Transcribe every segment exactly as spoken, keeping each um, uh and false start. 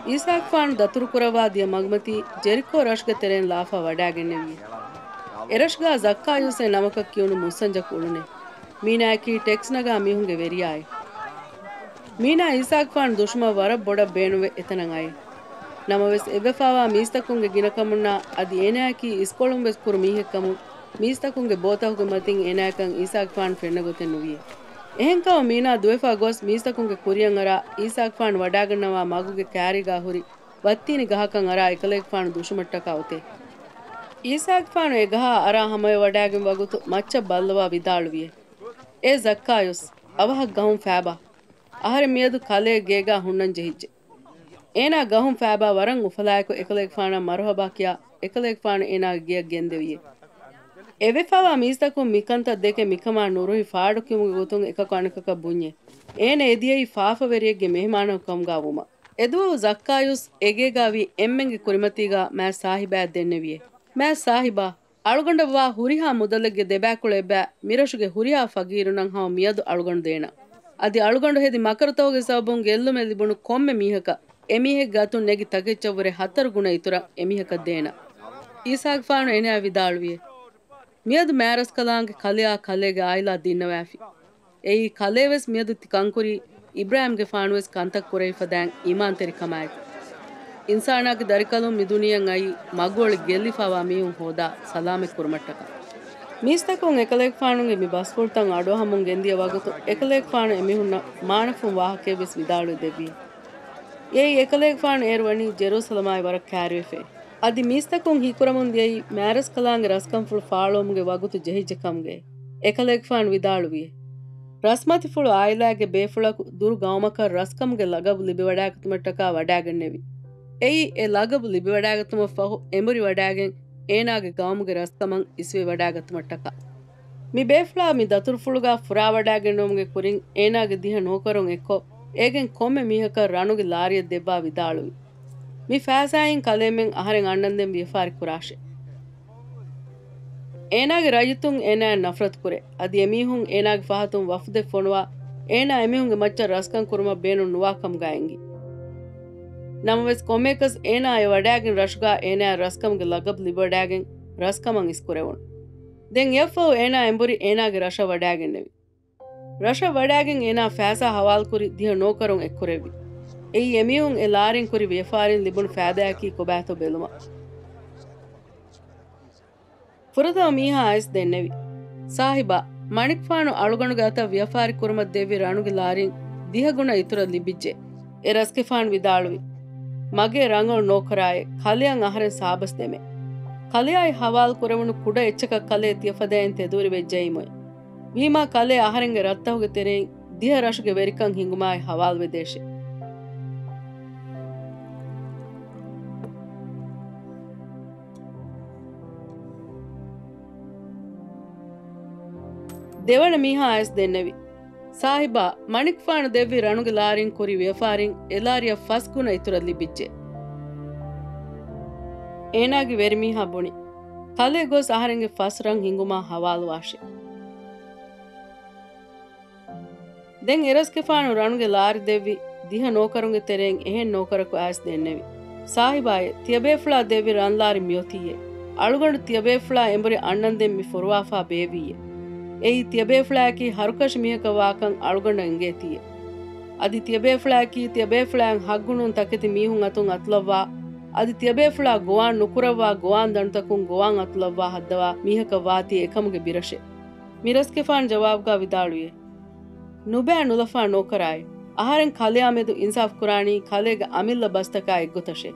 އީސާގެފާނު ދަތުރުކުރައްވާ ދިޔަ މަގުމަތީ، ޖެރިކޯ ރަށުގެ ތެރެއިން ލާފާ ވަޑާގެންނެވިއޭ. އެރަށުގާ ޒައްކާޔޫސް އޭ ނަމަކަށް ކިޔުނު މުއްސަންޖަކު އުޅުނޭ. މީނާއަކީ ޓެކްސް ނަގާ މީހުންގެ ވެރިޔާއޭ. މީނާ އީސާގެފާނު ދުށުމަށް ވަރަށް ބޮޑަށް ބޭނުންވެ އެތަނަށް އައޭ. ނަމަވެސް، އެއްވެފާވާ މީސްތަކުންގެ ގިނަކަމުންނާ އަދި އޭނާއަކީ އިސްކޮޅުން ވެސް ކުރު މީހެއްކަމުން، މީސްތަކުންގެ ބޯތަކުގެ މަތިން އޭނާއަކަށް އީސާގެފާނު ފެންނަ ގޮތެއް ނުވިއޭ. އެހެންކަމުން މީނާ ދުވެފާ ގޮސް މީސްތަކުންގެ ކުރިޔަށް އަރާ އީސާގެފާނު ވަޑާގަންނަވާ މަގުގެ ކާރީގާ ހުރި ވައްތީނި ގަހަކަށް އަރާ އެކަލޭގެފާނު ދުށުމަށްޓަކާ އޮތޭ. އީސާގެފާނު އެ ގަހާ އަރާ ހަމަވެވަޑާގެން ވަގުތު މައްޗަށް ބައްލަވާ ވިދާޅުވިއޭ. އޭ ޒައްކާޔުސް، އަވަހަށް ގަހުން ފައިބާ. އަހަރެން މިއަދު ކަލޭ ގޭގާ ހުންނަން ޖެހިއްޖެ. އޭނާ ގަހުން ފައިބާ ވަރަށް އުފަލާއެކު އެކަލޭގެފާނަށް މަރުހަބާ ކިޔާ، އެކަލޭގެފާނު އޭނާގެ ގެޔަށް ގެންދެވިއޭ. އެވެފާވާ މީސްތަކުން މިކަންތައް ދެކެ މިކަމާ ނުރުހި ފާޑުކިޔުމުގެ ގޮތުން އެކަކު އަނެކަކަށް ބުންޏޭ. އޭނަ އެދިޔައީ ފާފަވެރިއެއްގެ މެހެމާނަކު ކަމުގާ ވުމަށް. އެދުވަހު ޒައްކާޔުސް އެގޭގާ ވީ އެންމެންގެ ކުރިމަތީގާ މާތް ސާހިބާއަށް ދެންނެވިއޭ. މާތް ސާހިބާ، އަޅުގަނޑަށްވާ ހުރިހާ މުދަލެއްގެ ދެބައިކުޅަ އެއްބައި މިރަށުގެ ހުރިހާ ފަގީރުންނަށް ހަމަ މިއަދު އަޅުގަނޑު ދޭނަން. އަދި އަޅުގަނޑު ހެދި މަކަރުތަކުގެ ސަބަބުން ގެއްލުމެއް ލިބުނު ކޮންމެ މީހަކަށް އެމީހެއްގެ އަތުން ނެގި ތަކެއްޗަށްވުރެ ހަތަރު ގުނަ އިތުރަށް އެމީހަކަށް ދޭނަން. އީސާގެފާނު އޭނާއަށް ވިދާޅުވިއޭ. މިއަދު މާތް ރަސްކަލާނގެ ކަލެއާ ކަލޭގެ އާއިލާ ދިންނަވާފި. އެއީ ކަލޭވެސް މިއަދު ތި ކަންކުރީ އިބްރާހިމްގެފާނުވެސް ކަންތައް ކުރެވިފަދައިން އީމާންތެރިކަމާއެކު. އިންސާނާގެ ދަރިކަލުން މިދުނިޔެއަށް އައީ މަގުއޮޅި ގެއްލިފާވާ މީހުން ހޯދާ ސަލާމަތް ކުރުމަށްޓަކާ. މީސްތަކުން އެކަލޭގެފާނުގެ މި ބަސްފުޅުތައް އަޑުއަހަމުން ގެންދިޔަ ވަގުތު އެކަލޭގެފާނު އެމީހުންނަށް މާނަފުން ވާހަކައެއްވެސް ވިދާޅުވެ ދެއްވި. އެއީ އެކަލޭގެފާނު އޭރު ވަނީ ޖެރޫސަލަމާއި ވަރަށް ކައިރިވެފައި. އަދި މީސްތަކުން ހީކުރަމުން ދިޔައީ މާތް ރަސްކަލާނގެ ރަސްކަންފުޅު ފާޅުވުމުގެ ވަގުތު ޖެހިއްޖެ ކަމުގައި. އެކަލޭގެފާނު ވިދާޅުވިއޭ. ރަސްމަތިފުޅު އާއިލާގެ ބޭފުޅަކު ދުރު ގައުމަކަށް ރަސްކަމުގެ ލަގަބު ލިބިވަޑާގަތުމަށްޓަކާ ވަޑާގެންނެވި. އެއީ އެ ލަގަބު ލިބިވަޑާގަތުމަށްފަހު އެނބުރިވަޑާގެން އޭނާގެ ގައުމުގެ ރަސްކަމަށް އިސްވެވަޑާގަތުމަށްޓަކާ. މި ބޭފުޅާ މި ދަތުރުފުޅުގާ ފުރާވަޑާގެންނެވުމުގެ ކުރިން އޭނާގެ ދިހަ ނޯކަރުން އެއްކޮށް، އޭގެން ކޮންމެ މީހަކަށް ރަނުގެ ލާރިއެއް ދެއްވާ ވިދާޅުވި. މި ފައިސާއިން ކަލޭމެން އަހަރެން އަންނަންދެން ވިޔަފާރި ކުރާށޭ. އޭނާގެ ރައްޔިތުން އޭނާއަށް ނަފްރަތު ކުރޭ. އަދި އެމީހުން އޭނާގެ ފަހަތުން ވަފުދެއް ފޮނުވާ، އޭނާ އެމީހުންގެ މައްޗަށް ރަސްކަން ކުރުމަށް ބޭނުން ނުވާ ކަމުގާ އެނގި. ނަމަވެސް ކޮންމެއަކަސް އޭނާ އެ ވަޑާގެން ރަށުގާ އޭނާއަށް ރަސްކަމުގެ ލަގަބު ލިބިވަޑާގެން ރަސްކަމަށް އިސްކުރެވުނު. ދެން އެއަށްފަހު އޭނާ އެނބުރި އޭނާގެ ރަށަށް ވަޑާގެންނެވި. ރަށަށް ވަޑާގެން އޭނާ ފައިސާ ހަވާލުކުރި ދިހަ ނޯކަރުން އެއްކުރެއްވި. އެއީ އެމީހުން އެ ލާރިން ކުރި ވިޔަފާރިން ލިބުނު ފައިދާއަކީ ކޮބާތޯ ބެލުމަށް. ފުރަތަމަ މީހާ އައިސް ދެންނެވި. ސާހިބާ، މަނިކުފާނު އަޅުގަނޑުގެ އަތަށް ވިޔަފާރި ކުރުމަށް ދެއްވި ރަނުގެ ލާރިން ދިހަ ގުނަ އިތުރަށް ލިބިއްޖެ. އެރަސްގެފާނު ވިދާޅުވި. މަގޭ ރަނގަޅު ނޯކަރާއޭ، ކަލެއަށް އަހަރެން ސާބަސް ދެމޭ. ކަލެއާއި ހަވާލު ކުރެވުނު ކުޑަ އެއްޗަކަށް ކަލޭ ތިޔަފަދައިން ތެދުވެރި ވެއްޖައީމުއޭ. ވީމާ ކަލޭ އަހަރެންގެ ރަށްތަކުގެ ތެރެއިން ދިހަ ރަށުގެ ވެރިކަން ހިނގުމާއި ހަވާލުވެދޭށޭ. ދެވަނަ މީހާ އައިސް ދެންނެވި. ސާހިބާ، މަނިކުފާނު ދެއްވި ރަނުގެ ލާރިން ކުރި ވިޔަފާރިން އެ ލާރިއަށް ފަސް ގުނަ އިތުރަށް ލިބިއްޖެ. އޭނާގެ ވެރިމީހާ ބުނި. ކަލޭ ގޮސް އަހަރެންގެ ފަސް ރަން ހިނގުމާ ހަވާލުވާށޭ. ދެން އެރަސްގެފާނު ރަނުގެ ލާރި ދެއްވި ދިހަ ނޯކަރުންގެ ތެރެއިން އެހެން ނޯކަރަކު އައިސް ދެންނެވި. ސާހިބާއޭ، ތިޔަބޭފުޅާ ދެއްވި ރަންލާރި މިއޮތީއޭ. އަޅުގަނޑު ތިޔަބޭފުޅާ އެނބުރި އަންނަންދެން މި ފޮރުވާފާ ބޭއްވީއޭ. އެއީ ތިޔަބޭފުޅާއަކީ ހަރުކަށި މީހަކަށް ވާކަން އަޅުގަނޑަށް އެނގޭތީއޭ. އަދި ތިޔަބޭފުޅާއަކީ ތިޔަބޭފުޅާއަށް ހައްގުނޫން ތަކެތި މީހުން އަތުން އަތުލައްވާ، އަދި ތިޔަބޭފުޅާ ގޮވާން ނުކުރައްވާ ގޮވާން ދަނޑުތަކުން ގޮވާން އަތުލައްވާ ހައްދަވާ މީހަކަށް ވާތީ އެކަމުގެ ބިރަށޭ. މި ރަސްގެފާނު ޖަވާބުގާ ވިދާޅުވިއޭ. ނުބައި ނުލަފާ ނޯކަރާއޭ. އަހަރެން ކަލެއާ މެދު އިންސާފު ކުރާނީ ކަލޭގެ އަމިއްލަ ބަސްތަކާ އެއްގޮތަށޭ.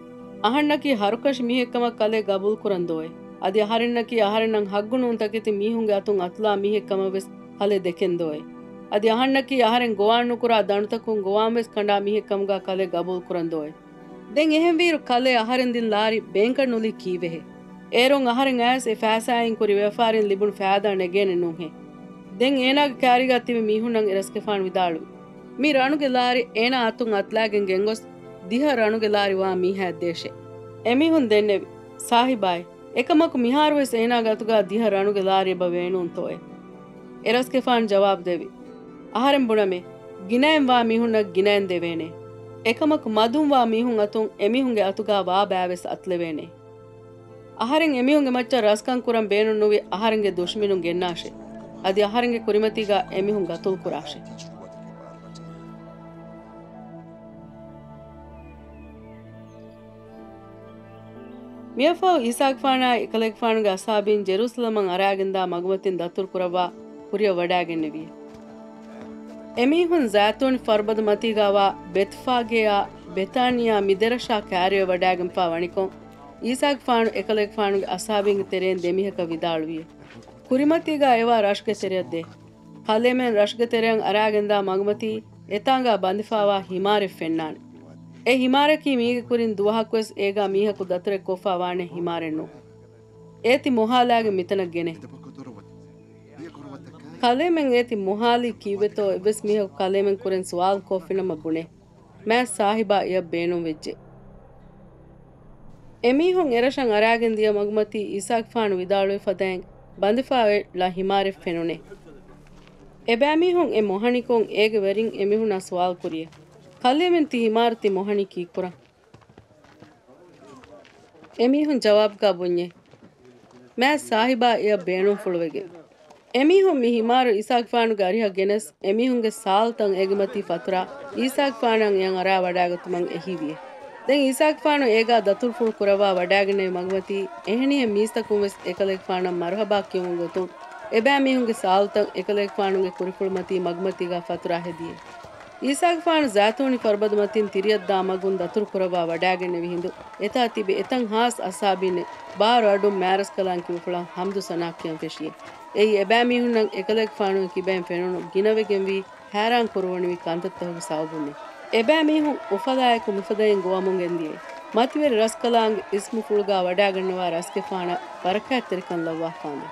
އަހަންނަކީ ހަރުކަށި މީހެއްކަމަށް ކަލޭ ގަބޫލު ކުރަން ދޯއޭ. އަދި އަހަރެންނަކީ އަހަރެންނަށް ހައްގު ނޫން ތަކެތި މީހުންގެ އަތުން އަތުލާ މީހެއް ކަމަށް ވެސް ކަލޭ ދެކެން ދޯއޭ. އަދި އަހަންނަކީ އަހަރެން ގޮވާން ނުކުރާ ދަނޑުތަކުން ގޮވާން ވެސް ކަނޑާ މީހެއް ކަމުގާ ކަލޭ ގަބޫލު ކުރަން ދޯއޭ. ދެން އެހެންވީއިރު ކަލޭ އަހަރެން ދިން ލާރި ބޭންކަށް ނުލީ ކީއްވެހޭ؟ އޭރުން އަހަރެން އައިސް އެ ފައިސާއިން ކުރި ވިޔަފާރިން ލިބުނު ފައިދާ ނެގޭނެ ނޫންހޭ؟ ދެން އޭނާގެ ކާރީގާ ތިބި މީހުންނަށް އެރަސްގެފާނު ވިދާޅުވި. މި ރަނުގެ ލާރި އޭނާ އަތުން އަތުލައިގެން ގެންގޮސް ދިހަ ރަނުގެ ލާރި ވާ މީހާއަށް ދޭށޭ. އެމީހުން ދެންނެވި. ސާހިބާއޭ، އެކަމަކު މިހާރުވެސް އޭނާގެ އަތުގާ ދިހަ ރަނުގެ ލާރި އެބަ ވޭނޫންތޯއޭ؟ އެރަސްގެފާނު ޖަވާބު ދެއްވި. އަހަރެން ބުނަމޭ، ގިނައިން ވާ މީހުންނަށް ގިނައިން ދެވޭނޭ. އެކަމަކު މަދުންވާ މީހުން އަތުން އެމީހުންގެ އަތުގާ ވާ ބައިވެސް އަތުލެވޭނެ. އަހަރެން އެމީހުންގެ މައްޗަށް ރަސްކަން ކުރަން ބޭނުން ނުވި އަހަރެންގެ ދުޝްމިނުން ގެންނާށޭ. އަދި އަހަރެންގެ ކުރިމަތީގާ އެމީހުން ގަތުލު ކުރާށޭ. މިއަށްފަހު އީސާގެފާނާއި އެކަލޭގެފާނުގެ އަސްހާބީން ޖެރޫސަލަމަށް އަރާގެންދާ މަގުމަތިން ދަތުރު ކުރައްވާ ކުރިއަށް ވަޑާގެންނެވިއެ. އެމީހުން ޒައިތޫނި ފަރުބަދަ މަތީގާވާ ބެތްފާގޭއާ ބެތާނިއާ މި ދެރަށާ ކާރިއަށް ވަޑާގެންފާ ވަނިކޮށް، އީސާގެފާނު އެކަލޭގެފާނުގެ އަސްހާބީންގެ ތެރެއިން ދެމީހަކަށް ވިދާޅުވިއެ. ކުރިމަތީގާ އެވާ ރަށްގެ ތެރެއަށް ދޭ. ކަލޭމެން ރަށްގެ ތެރެއަށް އަރާގެންދާ މަގުމަތީ އެތާނގާ ބަނދެފާވާ ހިމާރެއް ފެންނާނެ. އެ ހިމާރަކީ މީގެ ކުރިން ދުވަހަކުވެސް އޭގާ މީހަކު ދަތުރެއް ކޮށްފާ ވާނެ ހިމާރެއް ނޫން. އޭތި މޮހާލާގެން މިތަނަށް ގެނޭ. ކަލޭމެން އޭތި މޮހާލީ ކީއްވެތޯ އެއްވެސް މީހަކު ކަލޭމެން ކުރެން ސުވާލު ކޮށްފިނަމަ ބުނޭ. މާތް ސާހިބާ އެޔަށް ބޭނުންވެއްޖެ. އެމީހުން އެރަށަށް އަރާގެން ދިޔަ މަގުމަތީ އީސާގެފާނު ވިދާޅުވި ފަދައިން ބަނދެފާވެ ޅަ ހިމާރެއް ފެނުނޭ. އެބައިމީހުން އެ މޮހަނިކޮށް އޭގެ ވެރިން އެމީހުންނާ ސުވާލު ކުރިއެ. ކަލޭމެން ތި ހިމާރު ތި މޮހަނީ ކީއްކުރަން؟ އެމީހުން ޖަވާބުގާ ބުންޏެ. މާތް ސާހިބާ އެޔަށް ބޭނުންފުޅުވެގެން. އެމީހުން މި ހިމާރު އީސާގެފާނުގެ އަރިހަށް ގެނެސް، އެމީހުންގެ ސާލުތައް އޭގެމަތީ ފަތުރާ، އީސާގެފާނަށް އެޔަށް އަރާ ވަޑާގަތުމަށް އެހީވިއެ. ދެން އީސާގެފާނު އޭގާ ދަތުރުފުޅު ކުރައްވާ ވަޑާގެންނެވި މަގުމަތީ، އެހެނިހެން މީސްތަކުން ވެސް އެކަލޭގެފާނަށް މަރުހަބާ ކިޔުމުގެ ގޮތުން، އެބައިމީހުންގެ ސާލުތައް އެކަލޭގެފާނުގެ ކުރިފުޅުމަތީ މަގުމަތީގާ ފަތުރާ ހެދިއެ. އީސާގެފާނު ޒައިތޫނި ފަރުބަދަ މަތިން ތިރިއަށްދާ މަގުން ދަތުރު ކުރައްވާ ވަޑާގެންނެވި ހިނދު، އެތާ ތިބި އެތައް ހާސް އަސްހާބީންނެއް ބާރު އަޑުން މާތްރަސްކަލާނގެ ކިބަފުޅަށް ހަމްދު ސަނާ ކިޔަން ފެށިއެ. އެއީ އެބައިމީހުންނަށް އެކަލޭގެފާނުގެ ކިބައިން ފެނުނު ގިނަވެގެންވީ ހައިރާން ކުރުވަނިވި ކަންތައްތަކުގެ ސަބަބުންނޭ. އެބައިމީހުން އުފަލާއެކު މިފަދައިން ގޮވަމުން ގެންދިޔައީ، މަތިވެރި ރަސްކަލާނގެ އިސްމުފުޅުގާ ވަޑާގަންނަވާ ރަސްގެފާނަށް ބަރަކާތްތެރިކަން ލައްވާފާނދޭ.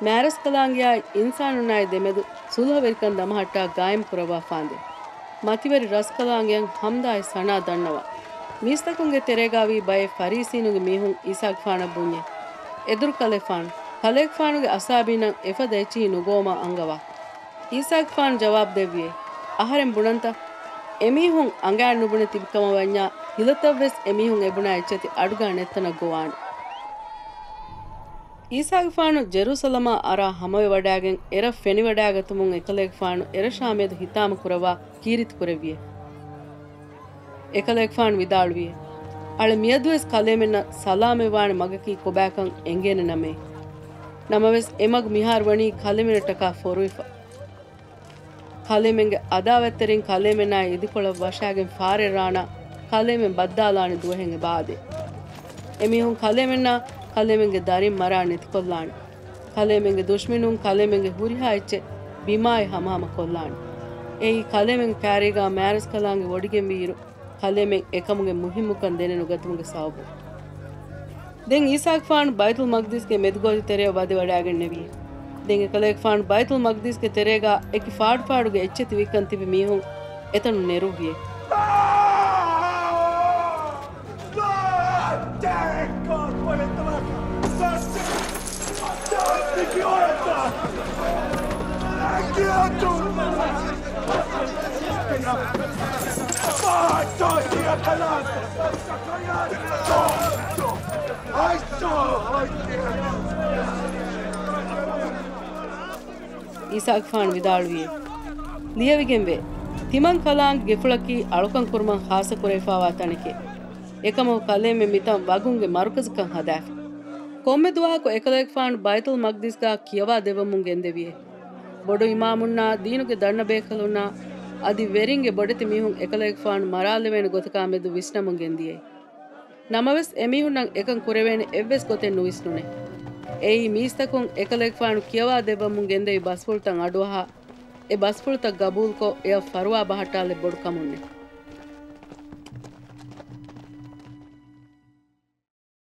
މާތްރަސްކަލާނގެއާއި އިންސާނުންނާއި ދެމެދު ސުލްހަވެރިކަން ދަމަހައްޓާ ގާއިމް ކުރައްވާފާނދޭ. މަތިވެރި ރަސްކަލާނގެއަށް ހަމްދާއި ސަނާ ދަންނަވާ. މީސްތަކުންގެ ތެރޭގާވީ ބައެއް ފަރީސީނުގެ މީހުން އީސާގެފާނަށް ބުންޏެ. އެދުރުކަލޭފާނު، ކަލޭގެފާނުގެ އަސްހާބީންނަށް އެފަދަ އެއްޗިހި ނުގޮވަމަށް އަންގަވާ. އީސާގެފާނު ޖަވާބު ދެއްވިއޭ، އަހަރެން ބުނަންތަ؟ އެމީހުން އަނގައިން ނުބުނެ ތިބި ކަމަށް ވަންޏާ، ހިލަތައްވެސް އެމީހުން އެބުނާ އެއްޗެތި އަޑުގާ ނެތްތަނަށް ގޮވާނެ. އީސާގެފާނު ޖެރޫސަލަމާ އަރާ ހަމަވެވަޑާގެން އެރަށް ފެނިވަޑާގަތުމުން އެކަލޭގެފާނު އެރަށާ މެދު ހިތާމަ ކުރައްވާ ކީރިތި ކުރެއްވިއޭ. އެކަލޭގެފާނު ވިދާޅުވިއޭ، އަޅެ މިއަދުވެސް ކަލޭމެންނަށް ސަލާމަތްވާނެ މަގަކީ ކޮބާކަން އެނގޭނެ ނަމޭ. ނަމަވެސް އެ މަގު މިހާރު ވަނީ ކަލޭމެންނަށްޓަކާ ފޮރުވިފަ. ކަލޭމެންގެ އަދާވަތްތެރިން ކަލޭމެންނާއި އިދިކޮޅަށް ވަށާގެން ފާރެއް ރާނަން، ކަލޭމެން ބައްދާލާނެ ދުވަހެއް އެބައާދޭ. އެމީހުން ކަލޭމެންނާ ކަލޭމެންގެ ދަރިން މަރާ ނެތިކޮށްލާނެ. ކަލޭމެންގެ ދުޝްމިނުން ކަލޭމެންގެ ހުރިހާ އެއްޗެއް ބިމާއި ހަމަހަމަ ކޮށްލާނެ. އެއީ ކަލޭމެންގެ ކާރީގާ މާތްރަސްކަލާނގެ ވޮޑިގެންވިއިރު، ކަލޭމެން އެކަމުގެ މުހިއްމުކަން ދެނެނުގަތުމުގެ ސަބަބުން. ދެން އީސާގެފާނު ބައިތުލް މަގްދިސްގެ މެދުގޯތި ތެރެއަށް ވަދެވަޑާގެންނެވި. ދެން އެކަލޭގެފާނު ބައިތުލް މަގްދިސްގެ ތެރޭގާ އެކި ފާޑުފާޑުގެ އެއްޗެތި ވިއްކަން ތިބި މީހުން އެތަނުން ނެރުއްވިއޭ. އީސާގެފާނު ވިދާޅުވިއޭ، ލިޔެވިގެންވޭ، ތިމަން ކަލާނގެ ގެފުޅަކީ އަޅުކަން ކުރުމަށް ޚާއްޞަ ކުރެވިފާވާ ތަނެކޭ. އެކަމަކު ކަލޭމެން މިތަން ވަގުންގެ މަރުކަޒަކަށް ހަދާފި. ކޮންމެ ދުވަހަކު އެކަލޭގެފާނު ބައިތުލް މަގްދިސްގާ ކިޔަވާ ދެއްވަމުން ގެންދެވިއޭ. ބޮޑު އިމާމުންނާ، ދީނުގެ ދަންނަ ބޭކަލުންނާ، އަދި ވެރިންގެ ބޮޑެތި މީހުން އެކަލޭގެފާނު މަރާލެވޭނެ ގޮތަކާ މެދު ވިސްނަމުން ގެންދިޔައީ. ނަމަވެސް، އެމީހުންނަށް އެކަން ކުރެވޭނެ އެއްވެސް ގޮތެއް ނުވިސްނުނެ. އެއީ މީސްތަކުން އެކަލޭގެފާނު ކިޔަވާ ދެއްވަމުން ގެންދެވި ބަސްފުޅުތައް އަޑުއަހާ، އެ ބަސްފުޅުތައް ގަބޫލުކޮށް، އެއަށް ފަރުވާ ބަހައްޓާލެއް ބޮޑު ކަމުންނެ.